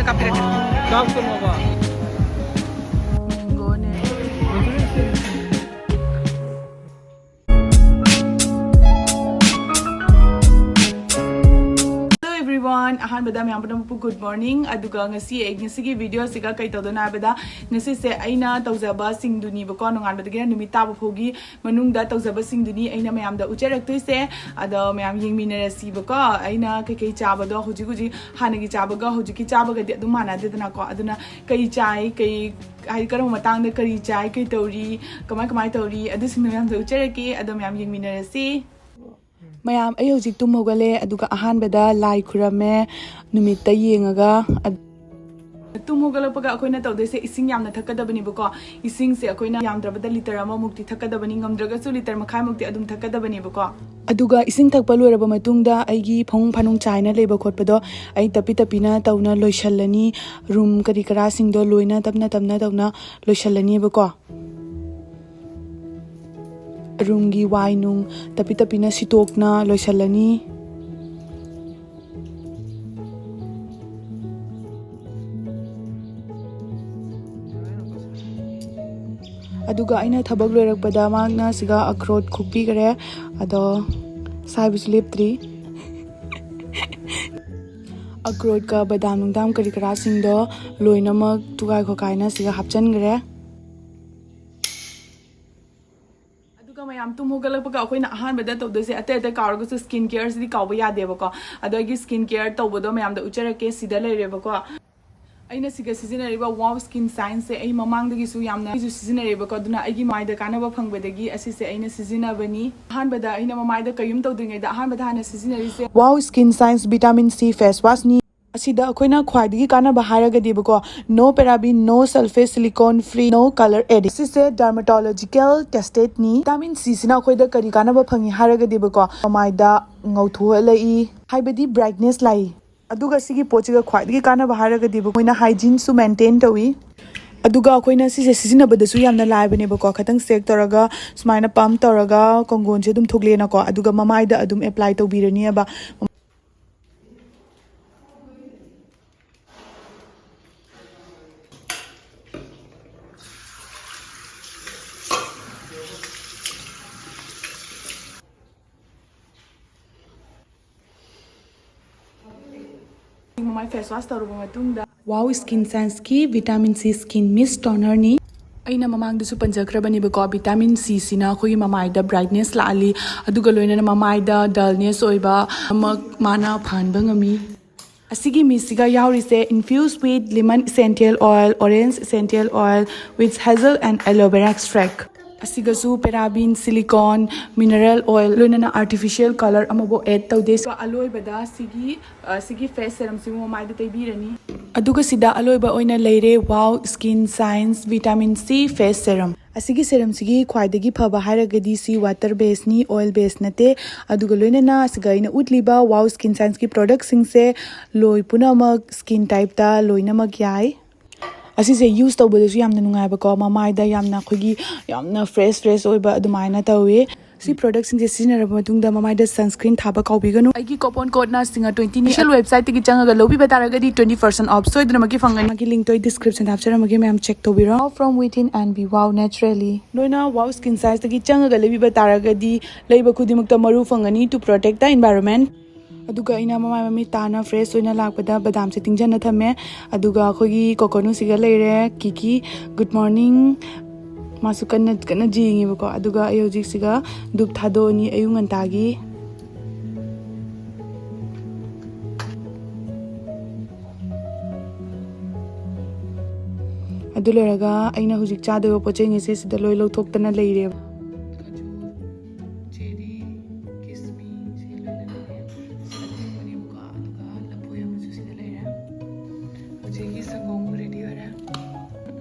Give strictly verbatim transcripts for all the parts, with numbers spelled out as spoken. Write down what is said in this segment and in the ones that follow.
ꯆꯥꯛ ꯊꯣꯡꯉꯕꯣ? Mangoꯅꯦ꯫ Hello everyone, ꯑꯍꯥꯟꯕꯗ ꯃꯌꯥꯝ ꯄꯨꯝꯅꯃꯛꯄꯨ good morning꯫ ꯑꯗꯨꯒ ꯉꯁꯤ ꯑꯩ, ꯉꯁꯤꯒꯤ videoꯁꯤꯒ ꯀꯩ ꯇꯧꯗꯣꯏꯅꯣ ꯍꯥꯏꯕꯗ, ꯉꯁꯤꯁꯦ ꯑꯩꯅ ꯇꯧꯖꯕ ꯁꯤꯡꯗꯨꯅꯤꯕꯀꯣ, ꯅꯣꯡꯉꯥꯟꯕꯗꯒꯤꯅ ꯅꯨꯃꯤꯠ ꯇꯥꯕ ꯐꯥꯎꯒꯤ ꯃꯅꯨꯡꯗ ꯇꯧꯖꯕꯁꯤꯡꯗꯨꯅꯤ ꯑꯩꯅ ꯃꯌꯥꯝꯗ ꯎꯠꯆꯔꯛꯇꯣꯏꯁꯦ꯫ ꯑꯗꯣ ꯃꯌꯥꯝ ꯌꯦꯡꯃꯤꯟꯅꯔꯁꯤꯕꯀꯣ꯫ ꯑꯩꯅ ꯀꯩꯀꯩ ꯆꯥꯕꯗꯣ ꯍꯧꯖꯤꯛ ꯍꯧꯖꯤꯛ ꯍꯥꯟꯅꯒꯤ ꯆꯥꯕꯒ ꯍꯧꯖꯤꯛꯀꯤ ꯆꯥꯕꯒꯗꯤ ꯑꯗꯨꯝ ꯃꯥꯟꯅꯗꯦꯗꯅꯀꯣ꯫ ꯑꯗꯨꯅ ꯀꯩ ꯆꯥꯏ, ꯀꯩ, ꯍꯥꯏꯗꯤ ꯀꯔꯝꯕ ꯃꯇꯥꯡꯗ ꯀꯔꯤ ꯆꯥꯏ, ꯀꯩ ꯇꯧꯔꯤ, ꯀꯃꯥꯏ ꯀꯃꯥꯏ ꯇꯧꯔꯤ, ꯑꯗꯨꯁꯤꯡꯗꯣ ꯃꯌꯥꯝꯗꯣ ꯎꯠꯆꯔꯛꯀꯦ꯫ ꯑꯗꯣ ꯃꯌꯥꯝ ꯌꯦꯡꯃꯤꯟꯅꯔꯁꯤ꯫ ꯃꯌꯥꯝ, ꯑꯩ ꯍꯧꯖꯤꯛ ꯇꯨꯝ ꯍꯧꯒꯠꯂꯦ, ꯑꯗꯨꯒ ꯑꯍꯥꯟꯕꯗ ꯂꯥꯏ ꯈꯨꯔꯝꯃꯦ, ꯅꯨꯃꯤꯠꯇ ꯌꯦꯡꯉꯒ꯫ ꯑꯗ ꯇꯨꯝ ꯍꯧꯒꯠꯂꯛꯄꯒ ꯑꯩꯈꯣꯏꯅ ꯇꯧꯗꯣꯏꯁꯦ ꯏꯁꯤꯡ ꯌꯥꯝꯅ ꯊꯛꯀꯗꯕꯅꯦꯕꯀꯣ꯫ ꯏꯁꯤꯡꯁꯦ ꯑꯩꯈꯣꯏꯅ ꯌꯥꯝꯗ꯭ꯔꯕꯗ ꯂꯤꯇꯔ ꯑꯃꯃꯨꯛꯇꯤ ꯊꯛꯀꯗꯕꯅꯤ, ꯉꯝꯗ꯭ꯔꯒꯁꯨ ꯂꯤꯇꯔ ꯃꯈꯥꯏꯃꯨꯛꯇꯤ ꯑꯗꯨꯝ ꯊꯛꯀꯗꯕꯅꯦꯕꯀꯣ꯫ ꯑꯗꯨꯒ ꯏꯁꯤꯡ ꯊꯛꯄ ꯂꯣꯏꯔꯕ ꯃꯇꯨꯡꯗ ꯑꯩꯒꯤ ꯐꯃꯨꯡ ꯐꯥꯅꯨꯡ ꯆꯥꯏꯅ ꯂꯩꯕ ꯈꯣꯠꯄꯗꯣ ꯑꯩ ꯇꯞꯄꯤ ꯇꯞꯄꯤꯅ ꯇꯧꯅ ꯂꯣꯏꯁꯜꯂꯅꯤ꯫ ꯔꯨꯝ ꯀꯔꯤ ꯀꯔꯥꯁꯤꯡꯗꯣ ꯂꯣꯏꯅ ꯇꯞꯅ ꯇꯞꯅ ꯇꯧꯅ ꯂꯣꯏꯁꯜꯂꯅꯤꯕꯀꯣ꯫ ꯔꯨꯝꯒꯤ ꯋꯥꯏ ꯅꯨꯡ ꯇꯞꯄꯤ ꯇꯞꯄꯤꯅ ꯁꯤꯠꯇꯣꯛꯅ ꯂꯣꯏꯁꯜꯂꯅꯤ꯫ ꯑꯗꯨꯒ ꯑꯩꯅ ꯊꯕꯛ ꯂꯣꯏꯔꯛꯄꯗ ꯃꯍꯥꯛꯅ ꯁꯤꯒ ꯑꯈ꯭ꯔꯣꯠ ꯈꯣꯛꯄꯤꯈꯔꯦ꯫ ꯑꯗꯣ ꯁꯥꯏꯕꯁꯨ ꯂꯦꯞꯇ꯭ꯔꯤ꯫ ꯑꯈ꯭ꯔꯣꯠꯀ ꯕꯗꯥꯝ ꯅꯨꯡꯗꯥꯝ ꯀꯔꯤ ꯀꯔꯥꯁꯤꯡꯗꯣ ꯂꯣꯏꯅꯃꯛ ꯇꯨꯒꯥꯏ ꯈꯣꯀꯥꯏꯅ ꯁꯤꯒ ꯍꯥꯞꯆꯤꯟꯈ꯭ꯔꯦ꯫ ꯑꯗꯨꯒ ꯃꯌꯥꯝ ꯇꯨꯝ ꯍꯧꯒꯠꯂꯛꯄꯒ ꯑꯩꯈꯣꯏꯅ ꯑꯍꯥꯟꯕꯗ ꯇꯧꯗꯣꯏꯁꯦ, ꯑꯇꯩ ꯑꯇꯩ ꯀꯥꯎꯔꯒꯁꯨ skin careꯁꯤꯗꯤ ꯀꯥꯎꯕ ꯌꯥꯗꯦꯕꯀꯣ꯫ ꯑꯗꯣ ꯑꯩꯒꯤ skin care ꯇꯧꯕꯗꯣ ꯃꯌꯥꯝꯗ ꯎꯠꯆꯔꯛꯀꯦ꯫ ꯁꯤꯗ ꯂꯩꯔꯦꯕꯀꯣ꯫ ꯑꯩꯅ ꯁꯤꯒ ꯁꯤꯖꯤꯟꯅꯔꯤꯕ Wow Skin Scienceꯁꯦ ꯑꯩ ꯃꯃꯥꯡꯗꯒꯤꯁꯨ ꯌꯥꯝꯅ ꯑꯩꯁꯨ ꯁꯤꯖꯤꯟꯅꯔꯦꯕꯀꯣ꯫ ꯑꯗꯨꯅ ꯑꯩꯒꯤ ꯃꯥꯏꯗ ꯀꯥꯟꯅꯕ ꯐꯪꯕꯗꯒꯤ ꯑꯁꯤꯁꯦ ꯑꯩꯅ ꯁꯤꯖꯤꯟꯅꯕꯅꯤ꯫ ꯑꯍꯥꯟꯕꯗ ꯑꯩꯅ ꯃꯃꯥꯏꯗ ꯀꯩꯝ ꯇꯧꯗ꯭ꯔꯤꯉꯩꯗ ꯑꯍꯥꯟꯕꯗ ꯍꯥꯟꯅ ꯁꯤꯖꯤꯟꯅꯔꯤꯁꯦ Wow Skin Science Vitamin C Face Wash ꯅꯤ꯫ ꯑꯁꯤꯗ ꯑꯩꯈꯣꯏꯅ ꯈ꯭ꯋꯥꯏꯗꯒꯤ ꯀꯥꯟꯅꯕ ꯍꯥꯏꯔꯒꯗꯤꯕꯀꯣ, no paraben, no sulfate, silicone free, no color added꯫ ꯁꯤꯁꯦ dermatological tested ꯅꯤ꯫ Vitamin C ꯁꯤꯅ ꯑꯩꯈꯣꯏꯗ ꯀꯔꯤ ꯀꯥꯟꯅꯕ ꯐꯪꯉꯤ ꯍꯥꯏꯔꯒꯗꯤꯕꯀꯣ, ꯃꯃꯥꯏꯗ ꯉꯧꯊꯣꯛꯍꯜꯂꯛꯏ, ꯍꯥꯏꯕꯗꯤ brightness ꯂꯥꯛꯏ꯫ ꯑꯗꯨꯒ ꯁꯤꯒꯤ ꯄꯣꯠꯁꯤꯒ ꯈ꯭ꯋꯥꯏꯗꯒꯤ ꯀꯥꯟꯅꯕ ꯍꯥꯏꯔꯒꯗꯤ ꯃꯣꯏꯅ hygieneꯁꯨ maintain ꯇꯧꯏ꯫ ꯑꯗꯨꯒ ꯑꯩꯈꯣꯏꯅ ꯁꯤꯁꯦ ꯁꯤꯖꯤꯟꯅꯕꯗꯁꯨ ꯌꯥꯝꯅ ꯂꯥꯏꯕꯅꯦꯕꯀꯣ꯫ ꯈꯤꯇꯪ shake ꯇꯧꯔꯒ ꯁꯨꯃꯥꯏꯅ pump ꯇꯧꯔꯒ ꯀꯣꯡꯒꯣꯟꯁꯦ ꯑꯗꯨꯝ ꯊꯣꯛꯂꯛꯑꯦꯅꯀꯣ, ꯑꯗꯨꯒ ꯃꯃꯥꯏꯗ ꯑꯗꯨꯝ apply ꯇꯧꯕꯤꯔꯅꯤꯕ꯫ ꯃꯃꯥꯏ ꯐꯦꯁ ꯋꯥꯁ ꯇꯧꯔꯕ ꯃꯇꯨꯡꯗ, ꯋꯥꯎ ꯁ꯭ꯀꯤꯟ ꯁꯥꯏꯟꯁꯀꯤ ꯚꯤꯇꯥꯃꯤꯟ ꯁꯤ ꯁ꯭ꯀꯤꯟ ꯃꯤꯁ ꯇꯣꯅꯔꯅꯤ꯫ ꯑꯩꯅ ꯃꯃꯥꯡꯗꯁꯨ ꯄꯟꯖꯈ꯭ꯔꯕꯅꯦꯕꯀꯣ, ꯚꯤꯇꯥꯃꯤꯟ ꯁꯤꯁꯤꯅ ꯑꯩꯈꯣꯏꯒꯤ ꯃꯃꯥꯏꯗ ꯕ꯭ꯔꯥꯏꯠꯅꯦꯁ ꯂꯥꯛꯍꯜꯂꯤ, ꯑꯗꯨꯒ ꯂꯣꯏꯅꯅ ꯃꯃꯥꯏꯗ ꯗꯜꯅꯦꯁ ꯑꯣꯏꯕ ꯑꯃ ꯃꯥꯅ ꯐꯍꯟꯕ ꯉꯝꯃꯤ꯫ ꯑꯁꯤꯒꯤ ꯃꯤꯁꯁꯤꯒ ꯌꯥꯎꯔꯤꯁꯦ infused with lemon essential oil, orange essential oil with hazel and aloe vera extract꯫ ꯑꯁꯤꯒꯁꯨ ꯄꯦꯔꯥꯕꯤꯟ, ꯁꯤꯂꯤꯀꯣꯟ, ꯃꯤꯅꯔꯦꯜ ꯑꯣꯏꯜ, ꯂꯣꯏꯅꯅ ꯑꯥꯔꯇꯤꯐꯤꯁꯤꯌꯦꯜ ꯀꯂꯔ ꯑꯃꯐꯥꯎ ꯑꯦꯗ ꯇꯧꯗꯦ꯫ ꯑꯂꯣꯏꯕꯗ ꯁꯤꯒꯤ, ꯑ, ꯁꯤꯒꯤ ꯐꯦꯁ ꯁꯦꯔꯝꯁꯤꯕꯨ ꯃꯃꯥꯏꯗ ꯇꯩꯕꯤꯔꯅꯤ꯫ ꯑꯗꯨꯒ ꯁꯤꯗ ꯑꯂꯣꯏꯕ ꯑꯣꯏꯅ ꯂꯩꯔꯦ wow skin science vitamin C face serum. ꯑꯁꯤꯒꯤ ꯁꯦꯔꯝꯁꯤꯒꯤ ꯈ꯭ꯋꯥꯏꯗꯒꯤ ꯐꯕ ꯍꯥꯏꯔꯒꯗꯤ ꯁꯤ ꯋꯥꯇꯔ ꯕꯦꯁꯅꯤ, ꯑꯣꯏꯜ ꯕꯦꯁ ꯅꯠꯇꯦ꯫ ꯑꯗꯨꯒ ꯂꯣꯏꯅꯅ ꯑꯁꯤꯒ ꯑꯩꯅ ꯎꯠꯂꯤꯕ ꯋꯥꯎ ꯁ꯭ꯀꯤꯟ ꯁꯥꯏꯟꯁꯀꯤ ꯄ꯭ꯔꯣꯗꯛꯁꯤꯡꯁꯦ ꯂꯣꯏ ꯄꯨꯝꯅꯃꯛ ꯁ꯭ꯀꯤꯟ ꯇꯥꯏꯞꯇ ꯂꯣꯏꯅꯃꯛ ꯌꯥꯏ꯫ ꯑꯁꯤꯁꯦ ꯌꯨꯁ ꯇꯧꯕꯗꯁꯨ ꯌꯥꯝꯅ ꯅꯨꯡꯉꯥꯏꯕꯀꯣ, ꯃꯃꯥꯏꯗ ꯌꯥꯝꯅ ꯑꯩꯈꯣꯏꯒꯤ ꯌꯥꯝꯅ ꯐ꯭ꯔꯦꯁ ꯐ꯭ꯔꯦꯁ ꯑꯣꯏꯕ ꯑꯗꯨꯃꯥꯏꯅ ꯇꯧꯋꯦ꯫ ꯁꯤ ꯄ꯭ꯔꯣꯗꯛꯁꯤꯡꯁꯦ ꯁꯤꯖꯤꯟꯅꯔꯕ ꯃꯇꯨꯡꯗ ꯃꯃꯥꯏꯗ ꯁꯟꯁꯀ꯭ꯔꯤꯟ ꯊꯥꯕ ꯀꯥꯎꯕꯤꯒꯅꯨ꯫ ꯑꯩꯒꯤ ꯀꯣꯄꯣꯟ ꯀꯣꯗꯅ ꯁꯤꯡꯍ ꯇ꯭ꯋꯦꯟꯇꯤꯅꯤ꯫ ꯑꯣꯐꯤꯁꯤꯌꯦꯜ ꯋꯦꯕꯁꯥꯏꯠꯇꯒꯤ ꯆꯪꯉꯒ ꯂꯧꯕꯤꯕ ꯇꯥꯔꯒꯗꯤ twenty percent off ꯁꯣꯏꯗꯅꯃꯛꯀꯤ ꯐꯪꯒꯅꯤ꯫ ꯃꯥꯒꯤ ꯂꯤꯡꯛꯇꯣ ꯑꯩ ꯗꯤꯁꯀ꯭ꯔꯤꯞꯁꯟꯗ ꯍꯥꯞꯆꯔꯝꯃꯒꯦ, ꯃꯌꯥꯝ ꯆꯦꯛ ꯇꯧꯕꯤꯔꯣ꯫ From within and be wow naturally꯫ ꯅꯣꯏꯅ ꯋꯥꯎ ꯁ꯭ꯀꯤꯟ ꯁꯥꯏꯟꯁꯇꯒꯤ ꯆꯪꯉꯒ ꯂꯩꯕꯤꯕ ꯇꯥꯔꯒꯗꯤ ꯂꯩꯕ ꯈꯨꯗꯤꯡꯃꯛꯇ ꯃꯔꯨ ꯐꯪꯒꯅꯤ, to protect the environment꯫ ꯑꯗꯨꯒ ꯑꯩꯅ ꯃꯃꯥꯏ ꯃꯃꯤꯠ ꯇꯥꯅ ꯐ꯭ꯔꯦꯁ ꯑꯣꯏꯅ ꯂꯥꯛꯄꯗ ꯕꯗꯥꯝꯁꯦ ꯇꯤꯡꯖꯟꯅ ꯊꯝꯃꯦ꯫ ꯑꯗꯨꯒ ꯑꯩꯈꯣꯏꯒꯤ ꯀꯣꯀꯣꯅꯨꯠꯁꯤꯒ ꯂꯩꯔꯦ꯫ ꯀꯤꯀꯤ, ꯒꯨꯗ ꯃꯣꯔꯅꯤꯡ꯫ ꯃꯥꯁꯨ ꯀꯟꯅ ꯀꯟꯅ ꯌꯦꯡꯉꯦꯕꯀꯣ꯫ ꯑꯗꯨꯒ ꯑꯩ ꯍꯧꯖꯤꯛꯁꯤꯒ ꯙꯨꯞ ꯊꯥꯗꯣꯛꯑꯅꯤ ꯑꯌꯨꯛ ꯉꯟꯇꯥꯒꯤ꯫ ꯑꯗꯨ ꯂꯣꯏꯔꯒ ꯑꯩꯅ ꯍꯧꯖꯤꯛ ꯆꯥꯗꯣꯏꯕ ꯄꯣꯠ ꯆꯩꯉꯩꯁꯦ ꯁꯤꯗ ꯂꯣꯏ ꯂꯧꯊꯣꯛꯇꯅ ꯂꯩꯔꯦꯕ꯫ ꯈꯖꯨꯔ, ꯆꯦꯔꯤ, ꯀꯤꯁꯃꯤꯁ, ꯁꯤ ꯂꯣꯏꯅ ꯂꯩꯔꯦ꯫ ꯁꯤꯗ ꯊꯝꯕꯅꯦꯕꯀꯣ, ꯑꯗꯨꯒ ꯂꯐꯣꯏ ꯑꯃꯁꯨ ꯁꯤꯗ ꯂꯩꯔꯦ꯫ ꯍꯧꯖꯤꯛꯀꯤ ꯁꯪꯒꯣꯝ ꯔꯦꯗꯤ ꯑꯣꯏꯔꯦ꯫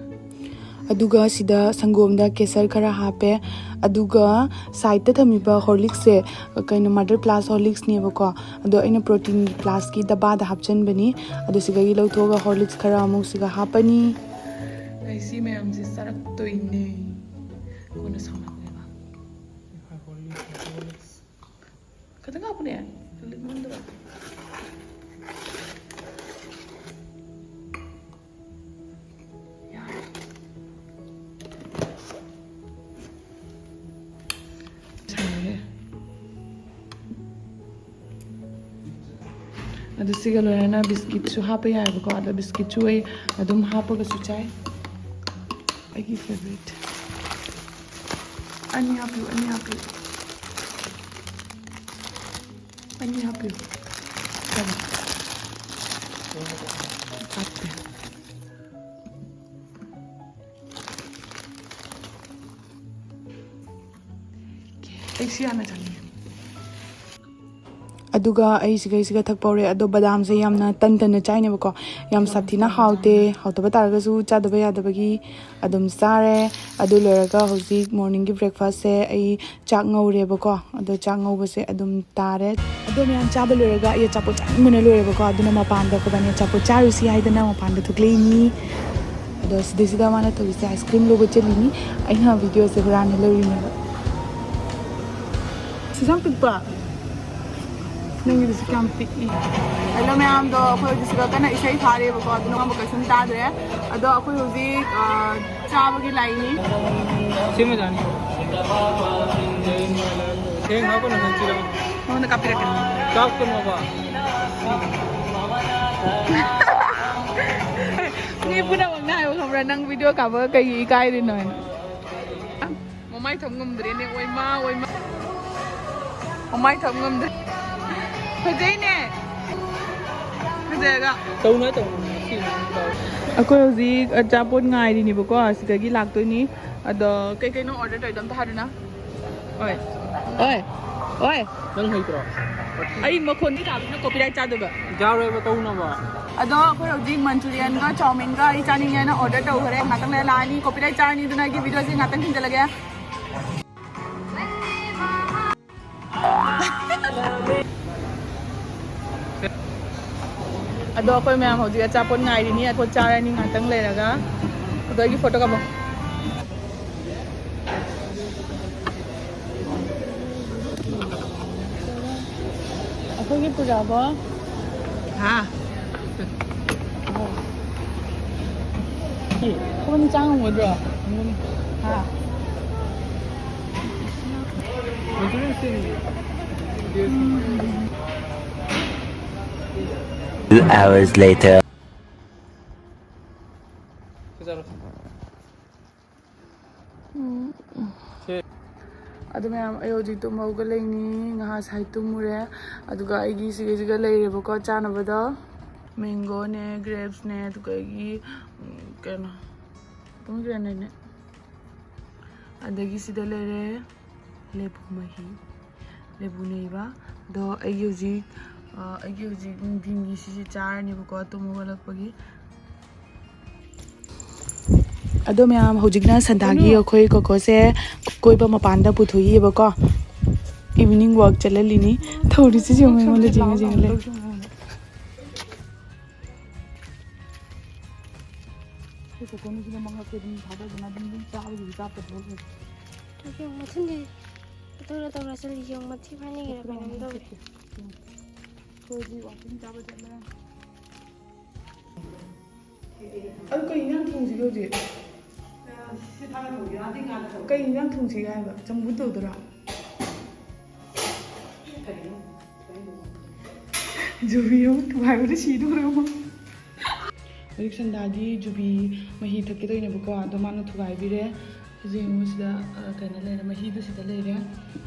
ꯑꯗꯨꯒ ꯁꯤꯗ ꯁꯪꯒꯣꯝꯗ ꯀꯦꯁꯔ ꯈꯔ ꯍꯥꯞꯄꯦ꯫ ꯑꯗꯨꯒ ꯁꯥꯏꯠꯇ ꯊꯝꯃꯤꯕ ꯍꯣꯔꯂꯤꯛꯁꯁꯦ ꯀꯩꯅꯣ, ꯃꯥꯗꯔ ꯄ꯭ꯂꯥꯁ ꯍꯣꯔꯂꯤꯛꯁꯅꯦꯕꯀꯣ꯫ ꯑꯗꯣ ꯑꯩꯅ ꯄ꯭ꯔꯣꯇꯤꯟꯒꯤ ꯄ꯭ꯂꯥꯁꯀꯤ ꯗꯕꯥꯗ ꯍꯥꯞꯆꯟꯕꯅꯤ꯫ ꯑꯗꯣ ꯁꯤꯗꯒꯤ ꯂꯧꯊꯣꯛꯑꯒ ꯍꯣꯔꯂꯤꯛꯁ ꯈꯔ ꯑꯃꯨꯛ ꯁꯤꯒ ꯍꯥꯞꯄꯅꯤ꯫ ꯑꯩ ꯁꯤ ꯃꯌꯥꯝꯁꯦ ꯆꯥꯔꯛꯇꯣꯏꯅꯦ꯫ ꯀꯣꯟꯅ ꯁꯥꯎꯅꯕꯅꯦꯕ꯫ ꯈꯤꯇꯪ ꯍꯥꯞꯄꯨꯅꯦ꯫ ꯂꯤꯛꯃꯟꯗ꯭ꯔꯣ? ꯌꯥꯔꯦ꯫ ꯁꯥꯔꯦ꯫ ꯑꯗꯨ ꯁꯤꯒ ꯂꯣꯏꯅꯅ ꯕꯤꯁꯀꯤꯠꯁꯨ ꯍꯥꯞꯄ ꯌꯥꯏꯕꯀꯣ꯫ ꯑꯗꯣ ꯕꯤꯁꯀꯤꯠꯁꯨ ꯑꯩ ꯑꯗꯨꯝ ꯍꯥꯞꯄꯒꯁꯨ ꯆꯥꯏ꯫ ꯑꯩꯒꯤ ꯐꯦꯕꯔꯤꯠ꯫ ꯑꯅꯤ ꯍꯥꯞꯄꯤꯌꯨ, ꯑꯅꯤ ꯍꯥꯞꯄꯤꯌꯨ꯫ ꯑꯅꯤ ꯍꯥꯞꯄꯤꯌꯨ꯫ ꯀꯔꯤ? ꯍꯥꯞꯇꯦ꯫ ꯑꯩ ꯁꯤ ꯍꯥꯟꯅ ꯆꯥꯅꯤꯡꯉꯦ꯫ ꯑꯗꯨꯒ ꯑꯩ ꯁꯤꯈꯩꯁꯤꯒ ꯊꯛꯄ ꯍꯧꯔꯦ꯫ ꯑꯗꯣ ꯕꯗꯥꯝꯁꯦ ꯌꯥꯝꯅ ꯇꯟ ꯇꯟꯅ ꯆꯥꯏꯅꯦꯕꯀꯣ꯫ ꯌꯥꯝ ꯁꯥꯊꯤꯅ ꯍꯥꯎꯇꯦ꯫ ꯍꯥꯎꯇꯕ ꯇꯥꯔꯒꯁꯨ ꯆꯥꯗꯕ ꯌꯥꯗꯕꯒꯤ ꯑꯗꯨꯝ ꯆꯥꯔꯦ꯫ ꯑꯗꯨ ꯂꯣꯏꯔꯒ ꯍꯧꯖꯤꯛ ꯃꯣꯔꯅꯤꯡꯒꯤ ꯕ꯭ꯔꯦꯛꯐꯥꯁꯁꯦ ꯑꯩ ꯆꯥꯛ ꯉꯧꯔꯦꯕꯀꯣ꯫ ꯑꯗꯣ ꯆꯥꯛ ꯉꯧꯕꯁꯦ ꯑꯗꯨꯝ ꯇꯥꯔꯦ꯫ ꯑꯗꯣ ꯃꯌꯥꯝ ꯆꯥꯕ ꯂꯣꯏꯔꯒ ꯑꯩ ꯑꯆꯥꯄꯣꯠ ꯆꯥꯅꯤꯡꯕꯅ ꯂꯣꯏꯔꯦꯕꯀꯣ꯫ ꯑꯗꯨꯅ ꯃꯄꯥꯟꯗ ꯑꯩꯈꯣꯏꯕꯥꯅꯤ ꯑꯆꯥꯄꯣꯠ ꯆꯥꯔꯨꯁꯤ ꯍꯥꯏꯗꯅ ꯃꯄꯥꯟꯗ ꯊꯣꯛꯂꯛꯏꯅꯤ꯫ ꯑꯗꯣ ꯁꯤꯗꯩꯁꯤꯗ ꯃꯥꯅ ꯇꯧꯔꯤꯁꯦ ꯑꯥꯏꯁ ꯀ꯭ꯔꯤꯝ ꯂꯧꯕ ꯆꯠꯂꯤꯅꯤ꯫ ꯑꯩꯅ ꯚꯤꯗꯤꯑꯣꯁꯦ ꯍꯨꯔꯥꯟꯅ ꯂꯧꯔꯤꯅꯦꯕ꯫ ꯁꯤꯁꯨ ꯌꯥꯝ ꯄꯤꯛꯄ꯫ ꯅꯪꯒꯤꯗꯨꯁꯨ ꯀꯌꯥꯝ ꯄꯤꯛꯏ꯫ ꯍꯦꯜꯂꯣ ꯃꯌꯥꯝꯗꯣ, ꯑꯩꯈꯣꯏ ꯍꯧꯖꯤꯛ ꯁꯤꯗ ꯀꯟꯅ ꯏꯁꯩ ꯊꯥꯔꯤꯕꯀꯣ, ꯑꯗꯨꯅ ꯉꯝꯕ ꯀꯩꯁꯨꯝ ꯇꯥꯗ꯭ꯔꯦ꯫ ꯑꯗꯣ ꯑꯩꯈꯣꯏ ꯍꯧꯖꯤꯛ, ꯑ, ꯆꯥꯕꯒꯤ ꯂꯥꯏꯅꯤ꯫ ꯁꯤ ꯃꯖꯥꯅꯤ꯫ ꯊꯦꯡ ꯍꯥꯞꯄꯅ ꯍꯪꯆꯤꯔ꯫ ꯅꯉꯣꯟꯗ ꯀꯥꯞꯄꯤꯔꯛꯀꯦ꯫ ꯀꯥꯞꯀꯅꯣꯕ꯫ ꯃꯤ ꯄꯨꯝꯅꯃꯛꯅ ꯍꯥꯏꯕ ꯈꯪꯕ꯭ꯔꯥ, ꯅꯪ ꯚꯤꯗꯤꯑꯣ ꯀꯥꯞꯄꯒ ꯀꯩꯒꯤ ꯏꯀꯥꯏꯔꯤꯅꯣ ꯍꯥꯏꯅ? ꯃꯃꯥꯏ ꯊꯝ ꯉꯝꯗ꯭ꯔꯦꯅꯦ, ꯑꯣꯏꯃꯥ, ꯑꯣꯏꯃꯥ꯫ ꯃꯃꯥꯏ ꯊꯝ ꯉꯝꯗ꯭ꯔꯦ꯫ ꯐꯖꯩꯅꯦ꯫ ꯐꯖꯩꯒ꯫ ꯇꯧꯅꯨ, ꯇꯧꯅꯨ꯫ ꯑꯩꯈꯣꯏ ꯍꯧꯖꯤꯛ ꯑꯆꯥꯄꯣꯠ ꯉꯥꯏꯔꯤꯅꯦꯕꯀꯣ, ꯑꯁꯤꯗꯒꯤ ꯂꯥꯛꯇꯣꯏꯅꯤ꯫ ꯑꯗꯣ ꯀꯩ ꯀꯩꯅꯣ ꯑꯣꯔꯗꯔ ꯇꯧꯔꯤꯗꯣ ꯑꯝꯇ ꯍꯥꯏꯔꯨꯅ꯫ ꯍꯣꯏ꯫ ꯍꯣꯏ꯫ ꯍꯣꯏ꯫ ꯅꯪ ꯍꯩꯇ꯭ꯔꯣ? ꯑꯩ ꯃꯈꯣꯟꯗꯤ ꯇꯥꯕꯅꯤꯅ ꯀꯣꯄꯤꯔꯥꯏꯠ ꯆꯥꯗꯣꯏꯕ꯫ ꯌꯥꯔꯣꯏꯕ ꯇꯧꯅꯕ꯫ ꯑꯗꯣ ꯑꯩꯈꯣꯏ ꯍꯧꯖꯤꯛ ꯃꯟꯆꯨꯔꯤꯌꯟꯒ ꯆꯥꯎꯃꯤꯟꯒ ꯑꯩ ꯆꯥꯅꯤꯡꯉꯦꯅ ꯑꯣꯔꯗꯔ ꯇꯧꯈ꯭ꯔꯦ꯫ ꯉꯥꯛꯇꯪ ꯂꯩꯔ ꯂꯥꯛꯑꯅꯤ꯫ ꯀꯣꯄꯤꯔꯥꯏꯠ ꯆꯥꯔꯅꯤ, ꯑꯗꯨꯅ ꯑꯩꯒꯤ ꯚꯤꯗꯤꯑꯣꯁꯦ ꯉꯥꯛꯇꯪ ꯊꯤꯡꯖꯤꯜꯂꯒꯦ꯫ ꯑꯗꯣ ꯑꯩꯈꯣꯏ ꯃꯌꯥꯝ ꯍꯧꯖꯤꯛ ꯑꯆꯥꯄꯣꯠ ꯉꯥꯏꯔꯤꯅꯤ꯫ ꯑꯆꯥꯄꯣꯠ ꯆꯥꯔꯅꯤ ꯉꯥꯛꯇꯪ ꯂꯩꯔꯒ꯫ ꯑꯗꯣ ꯑꯩꯒꯤ ꯐꯣꯇꯣ ꯀꯥꯞꯄꯣ꯫ ꯑꯩꯈꯣꯏꯒꯤ ꯄꯨꯖꯥꯕꯣ꯫ ꯍꯥ꯫ ꯑꯩꯈꯣꯏꯅꯤ ꯆꯥ ꯉꯝꯒꯗ꯭ꯔꯣ? ꯍꯥ꯫ ꯎꯝ꯫ Two hours later. ꯎꯝ꯫ ꯑꯗꯨ ꯃꯌꯥꯝ, ꯑꯩ ꯍꯧꯖꯤꯛ ꯇꯨꯝ ꯍꯧꯒꯠꯂꯛꯏꯅꯤ꯫ ꯉꯥꯏꯍꯥꯛ ꯁꯥꯏ ꯇꯨꯝꯃꯨꯔꯦ꯫ ꯑꯗꯨꯒ ꯑꯩꯒꯤ ꯁꯤꯒꯤꯁꯤꯒ ꯂꯩꯔꯦꯕꯀꯣ ꯆꯥꯅꯕꯗꯣ꯫ Mangoꯅꯦ, grapesꯅꯦ, ꯑꯗꯨꯒ ꯑꯩꯒꯤ, ꯎꯝ, ꯀꯩꯅꯣ, pomegranateꯅꯦ꯫ ꯑꯗꯒꯤ ꯁꯤꯗ ꯂꯩꯔꯦ ꯂꯦꯕꯨ ꯃꯍꯤ, ꯂꯦꯕꯨꯅꯦꯕ꯫ ꯑꯗꯣ ꯑꯩꯒꯤ ꯍꯧꯖꯤꯛ, ꯑ, ꯑꯩꯒꯤ ꯍꯧꯖꯤꯛ ꯅꯨꯡꯊꯤꯟꯒꯤ ꯁꯤꯁꯦ ꯆꯥꯔꯅꯦꯕꯀꯣ ꯇꯨꯝ ꯍꯧꯒꯠꯂꯛꯄꯒꯤ꯫ ꯑꯗꯣ ꯃꯌꯥꯝ, ꯍꯧꯖꯤꯛꯅ ꯁꯟꯗꯥꯒꯤ ꯑꯩꯈꯣꯏ ꯀꯣꯀꯣꯁꯦ ꯀꯣꯏꯕ ꯃꯄꯥꯟꯗ ꯄꯨꯊꯣꯛꯏꯕꯀꯣ꯫ Evening walk ꯆꯠꯍꯜꯂꯤꯅꯤ꯫ ꯇꯧꯔꯤꯁꯤ ꯌꯦꯡꯉꯣ, ꯑꯩꯉꯣꯟꯗ ꯌꯦꯡꯉ ꯌꯦꯡꯉ ꯂꯩ꯫ ꯌꯦꯡ ꯃꯊꯨꯟꯗꯤ ꯇꯧꯔ ꯇꯧꯔ ꯆꯠꯂꯤ꯫ ꯌꯦꯡ ꯃꯊꯤ ꯐꯥꯏꯅꯤꯡꯉꯤꯔ ꯀꯩꯅꯣꯝ ꯇꯧꯔꯦ꯫ ꯑꯗꯨ ꯀꯩ ꯏꯟꯖꯥꯡ ꯊꯣꯡꯁꯤꯒꯦ ꯍꯧꯖꯤꯛ? ꯀꯩ ꯏꯟꯖꯥꯡ ꯊꯣꯡꯁꯤꯒꯦ ꯍꯥꯏꯕ? ꯆꯝꯐꯨꯠ ꯇꯧꯗꯣꯏꯔꯥ? ꯖꯨꯕꯤ ꯑꯃ ꯊꯨꯒꯥꯏꯕꯗ ꯁꯤꯗꯧꯔꯦ ꯑꯃ꯫ ꯍꯧꯖꯤꯛ ꯁꯟꯗꯥꯗꯤ ꯖꯨꯕꯤ ꯃꯍꯤ ꯊꯛꯀꯦ ꯇꯧꯔꯤꯅꯦꯕꯀꯣ, ꯑꯗꯣ ꯃꯥꯅ ꯊꯨꯒꯥꯏꯕꯤꯔꯦ꯫ ꯍꯧꯖꯤꯛ ꯌꯦꯡꯉꯨ ꯁꯤꯗ, ꯑ, ꯀꯩꯅꯣ ꯂꯩꯔꯦ, ꯃꯍꯤꯗꯣ ꯁꯤꯗ ꯂꯩꯔꯦ꯫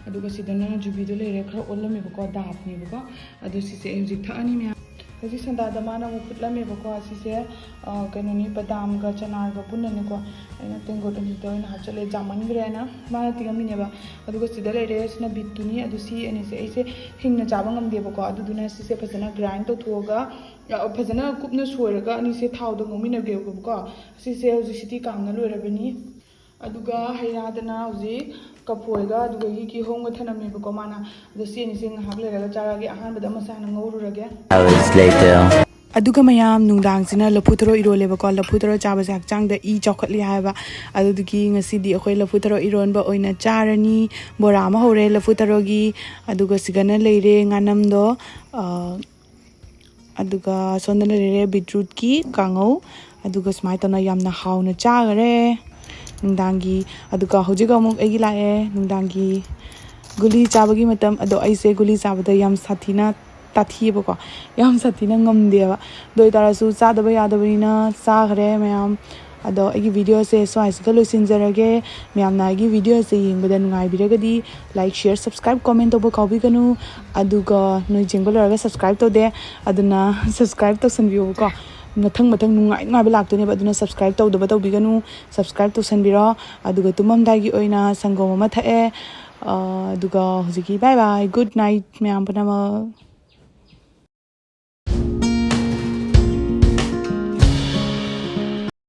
ꯑꯗꯨꯒ ꯁꯤꯗꯅ ꯖꯨꯕꯤꯗꯣ ꯂꯩꯔꯦ, ꯈꯔ ꯑꯣꯜꯂꯝꯃꯦꯕꯀꯣ, ꯗꯥꯕꯅꯦꯕꯀꯣ꯫ ꯑꯗꯣ ꯁꯤꯁꯦ ꯑꯩ ꯍꯧꯖꯤꯛ ꯊꯛꯑꯅꯤ ꯃꯌꯥꯝ꯫ ꯍꯧꯖꯤꯛ ꯁꯟꯗꯥꯗ ꯃꯥꯅ ꯑꯃꯨꯛ ꯐꯨꯠꯂꯝꯃꯦꯕꯀꯣ꯫ ꯁꯤꯁꯦ, ꯑ, ꯀꯩꯅꯣꯅꯤ, ꯕꯗꯥꯝꯒ ꯆꯅꯥꯒ ꯄꯨꯟꯅꯅꯦꯀꯣ꯫ ꯑꯩꯅ ꯇꯦꯡꯀꯣꯠ ꯑꯅꯤꯗ ꯑꯣꯏꯅ ꯍꯥꯞꯆꯜꯂꯦ, ꯖꯥꯃꯟꯈ꯭ꯔꯦꯅ ꯃꯥꯅ ꯇꯤꯡꯉꯝꯃꯤꯅꯦꯕ꯫ ꯑꯗꯨꯒ ꯁꯤꯗ ꯂꯩꯔꯦ, ꯁꯤꯅ ꯕꯤꯠꯇꯨꯅꯤ꯫ ꯑꯗꯨ ꯁꯤ ꯑꯅꯤꯁꯦ ꯑꯩꯁꯦ ꯍꯤꯡꯅ ꯆꯥꯕ ꯉꯝꯗꯦꯕꯀꯣ꯫ ꯑꯗꯨꯗꯨꯅ ꯁꯤꯁꯦ ꯐꯖꯅ grind ꯇꯧꯊꯣꯛꯑꯒ, ꯑ, ꯐꯖꯅ ꯀꯨꯞꯅ ꯁꯣꯏꯔꯒ ꯑꯅꯤꯁꯦ ꯊꯥꯎꯗ ꯉꯧꯃꯤꯟꯅꯒꯦꯕꯀꯣ꯫ ꯁꯤꯁꯦ ꯍꯧꯖꯤꯛ ꯁꯤꯇꯤ ꯀꯥꯝꯅ ꯂꯣꯏꯔꯕꯅꯤ꯫ ꯑꯗꯨꯒ ꯍꯩ ꯔꯥꯗꯅ ꯍꯧꯖꯤꯛ ꯀꯐꯣꯏꯒ ꯑꯗꯨꯗꯒꯤ ꯀꯤꯍꯣꯝꯒ ꯊꯅꯝꯃꯦꯕꯀꯣ ꯃꯥꯅ꯫ ꯑꯗꯣ ꯁꯤ ꯑꯅꯤꯁꯦ ꯉꯥꯏꯍꯥꯛ ꯂꯩꯔꯒ ꯆꯥꯔꯒꯦ꯫ ꯑꯍꯥꯟꯕꯗ ꯑꯃꯁꯦ ꯍꯥꯟꯅ ꯉꯧꯔꯨꯔꯒꯦ꯫ Hours later. ꯑꯗꯨꯒ ꯃꯌꯥꯝ, ꯅꯨꯡꯗꯥꯡꯁꯤꯅ ꯂꯐꯨ ꯊꯔꯣ ꯏꯔꯣꯜꯂꯦꯕꯀꯣ꯫ ꯂꯐꯨ ꯊꯔꯣ ꯆꯥꯕꯁꯦ ꯍꯛꯆꯥꯡꯗ ꯏ ꯆꯥꯎꯈꯠꯂꯤ ꯍꯥꯏꯕ꯫ ꯑꯗꯨꯗꯨꯒꯤ ꯉꯁꯤꯗꯤ ꯑꯩꯈꯣꯏ ꯂꯐꯨ ꯊꯔꯣ ꯏꯔꯣꯟꯕ ꯑꯣꯏꯅ ꯆꯥꯔꯅꯤ꯫ ꯕꯣꯔꯥ ꯑꯃ ꯍꯧꯔꯦ ꯂꯐꯨ ꯊꯔꯣꯒꯤ꯫ ꯑꯗꯨꯒ ꯁꯤꯒꯅ ꯂꯩꯔꯦ ꯉꯥꯅꯝꯗꯣ꯫ ꯑ, ꯑꯗꯨꯒ ꯁꯣꯝꯗꯅ ꯂꯩꯔꯦ beetrootꯀꯤ ꯀꯥꯡꯉꯧ꯫ ꯑꯗꯨꯒ ꯁꯨꯃꯥꯏꯅ ꯇꯧꯅ ꯌꯥꯝꯅ ꯍꯥꯎꯅ ꯆꯥꯈꯔꯦ ꯅꯨꯡꯗꯥꯡꯒꯤ꯫ ꯑꯗꯨꯒ ꯍꯧꯖꯤꯛ ꯑꯃꯨꯛ ꯑꯩꯒꯤ ꯂꯥꯛꯑꯦ ꯅꯨꯡꯗꯥꯡꯒꯤ ꯒꯨꯂꯤ ꯆꯥꯕꯒꯤ ꯃꯇꯝ꯫ ꯑꯗꯣ ꯑꯩꯁꯦ ꯒꯨꯂꯤ ꯆꯥꯕꯗ ꯌꯥꯝ ꯁꯥꯊꯤꯅ ꯇꯥꯊꯤꯑꯕꯀꯣ, ꯌꯥꯝ ꯁꯥꯊꯤꯅ ꯉꯝꯗꯦꯕ꯫ ꯑꯗꯨ ꯑꯣꯏꯇꯥꯔꯁꯨ ꯆꯥꯗꯕ ꯌꯥꯗꯕꯅꯤꯅ ꯆꯥꯈ꯭ꯔꯦ ꯃꯌꯥꯝ꯫ ꯑꯗꯣ ꯑꯩꯒꯤ videoꯁꯦ ꯁ꯭ꯋꯥꯏꯁꯤꯗ ꯂꯣꯏꯁꯤꯟꯖꯔꯒꯦ꯫ ꯃꯌꯥꯝꯅ ꯑꯩꯒꯤ videoꯁꯦ ꯌꯦꯡꯕꯗ ꯅꯨꯡꯉꯥꯏꯕꯤꯔꯒꯗꯤ like, share, subscribe, comment ꯇꯧꯕ ꯀꯥꯎꯕꯤꯒꯅꯨ꯫ ꯑꯗꯨꯒ ꯅꯣꯏ ꯌꯦꯡꯕ ꯂꯣꯏꯔꯒ subscribe ꯇꯧꯗꯦ, ꯑꯗꯨꯅ subscribe ꯇꯧꯁꯟꯕꯤꯌꯣꯕꯀꯣ꯫ ꯃꯊꯪ ꯃꯊꯪ ꯅꯨꯡꯉꯥꯏ ꯅꯨꯡꯉꯥꯏꯕ ꯂꯥꯛꯇꯣꯏꯅꯦꯕ, ꯑꯗꯨꯅ subscribe ꯇꯧꯗꯕ ꯇꯧꯕꯤꯒꯅꯨ꯫ Subscribe ꯇꯧꯁꯟꯕꯤꯔꯣ꯫ ꯑꯗꯨꯒ ꯇꯨꯝꯃꯝꯗꯥꯏꯒꯤ ꯑꯣꯏꯅ ꯁꯪꯒꯣꯝ ꯑꯃ ꯊꯛꯑꯦ꯫ ꯑ, ꯑꯗꯨꯒ ꯍꯧꯖꯤꯛꯀꯤ bye bye, good night ꯃꯌꯥꯝ ꯄꯨꯝꯅꯃꯛ꯫